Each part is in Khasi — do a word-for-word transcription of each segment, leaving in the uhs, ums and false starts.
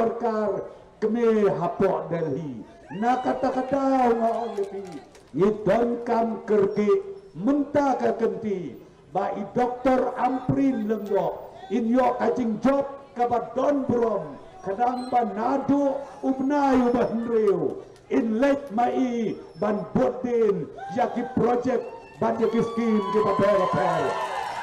sorkar kmie hapoh Delhi. Na kata ka daw nga ong ïa phi, ngi donkam kyrkieh mynta ka kynti ba i Doktor Ampareen Lyngdoh in ïoh ka jingjop kaba don burom, khnang ba naduh u bnai uba hynriew in leit ma i ban bud dien ïa ki projek bad ïa ki skim kiba bapher bapher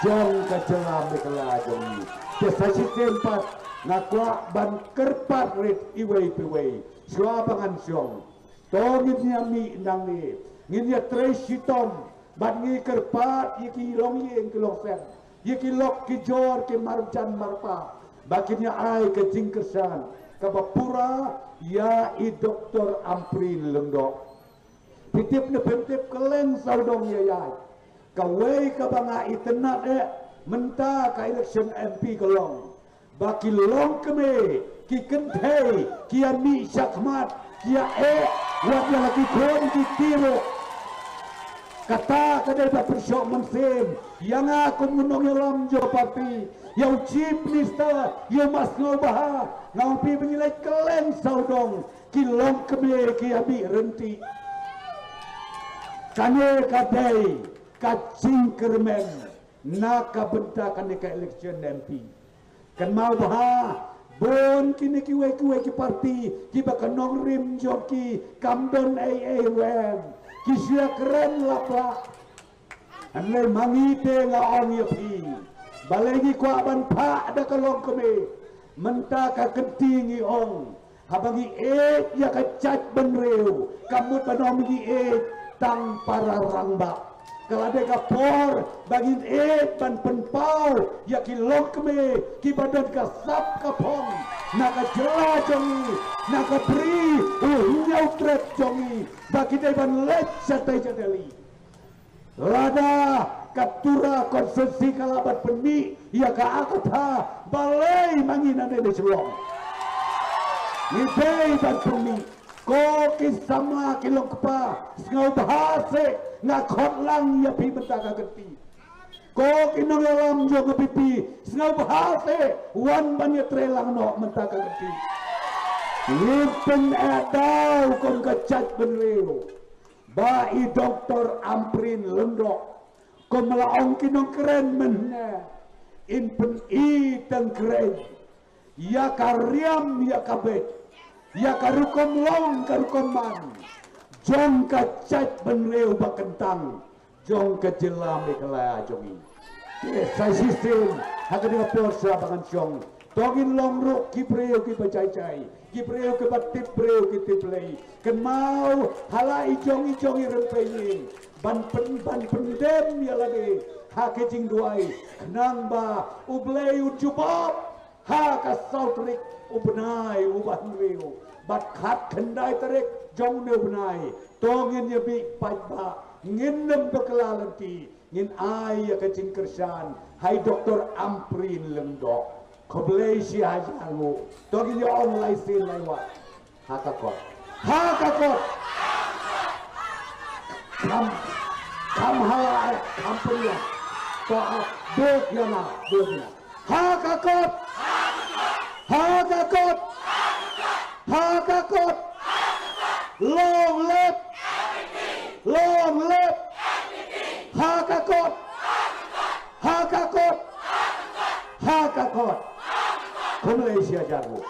jong ka jylla Meghalaya jong ngi. Te sa shisien pat nga kwah ban kyrpad rit iwei pa iwei, shuwa ba ngan shong, to ngin ïa mih nangne, ngin ïa trei shitom bad ngi kyrpad ïa ki longïing ki longsem, ïa ki lok ki jor ki marjan marpa, ba kin ïa ai ka jingkyrshan kaba pura ïa i Doktor Ampareen Lyngdoh. Phi tip ne phim tip, kylleng sawdong ïa ïa kawei kaba nga itynnad eh mynta ka election M P ka long ba ki longkmie ki kynthei ki ïa mih shakhmat, ki ïa eh wat ïa la ki khun ki kti ruh. Kata ka dei ba pynshoh mynsiem ïa nga kum u nongïalam jong party, ïa u Chief Minister, ïa u Bah Sniawbhalang. Nga ong phi ba ngi leit kylleng sawdong ki longkmie ki ïa mih ryntih. Kane ka dei ka jingkyrmen na ka bynta kane ka election M P. Kynmaw bha, bun kine kiwei kiwei ki party kiba ka nongrim jong ki kam don ei ei ruh em, ki shu ïa kren lap lap. Hynrei ma ngi te nga ong ïa phi, balei ngi kwah ban phah da ka longkmie? Mynta ka kynti ngi ong, haba ngi ïeit ïa ka jaitbynriew, ka mut ban ong ngi ïeit tang para rangbah. Ka la dei ka por ba ngin ïeit ban pynpaw ïa ki longkmie kiba don ka sap ka phong na ka jylla jong ngi, na ka bri u Hynñiewtrep jong ngi, ba ki dei ban leit shatei shatei. Lada ka Tura constituency ka lah ban pynmih ïa ka akatha, balei ma ngi na ne Shillong? Ngi dei ban pynmih. Ko ki samla ki longkpa, sngewbha seh, nga khot lang ïa phi mynta ka kynti. Ko ki nongïalam jong ka P P, sngewbha seh, wan ban ïatrei lang noh mynta ka kynti. Ngin pyneh daw kum ka jaitbynriew ba i Doktor Ampareen Lyngdoh, kum la ong ki nongkren mynne, in pyni tyngkhreh ïa ka riam ïa ka beit, ïa ka rukom long ka rukom man jong ka jaitbynriew ba kyntang jong ka jylla Meghalaya jong ngi. Te sa shisien ha kane ka por shuwa ba ngan shong, to ngin long ruh ki briew kiba jai jai, ki briew kiba tip briew ki tip Blei. Kynmaw ha la i jong i jong i rympei ïing ban pyn, ban pyndem ïa lade ha ki jingduwai, khnang ba U Blei un jubab ha ka saw tarik u bnai uba hynriew bad khatkhyndai tarik jong une u bnai, to ngin ïa mih paidbah, ngin nym bakla lynti, ngin ai ïa ka jingkyrshan ha i Doktor Ampareen Lyngdoh. Khublei shihajar nguh. To ngin ïa ong lai sien lai wat. Ha ka kot. Ha ka kot. Kham, kham ha la, kham pynïaid. To, ah, duk ïa nga, duk ïa nga. Ha ka kot. Ha ka kot. Ha ka kot. Long live. Long live. Ha ka kot. Ha ka kot. Ha ka kot. Khublei shihajar nguh.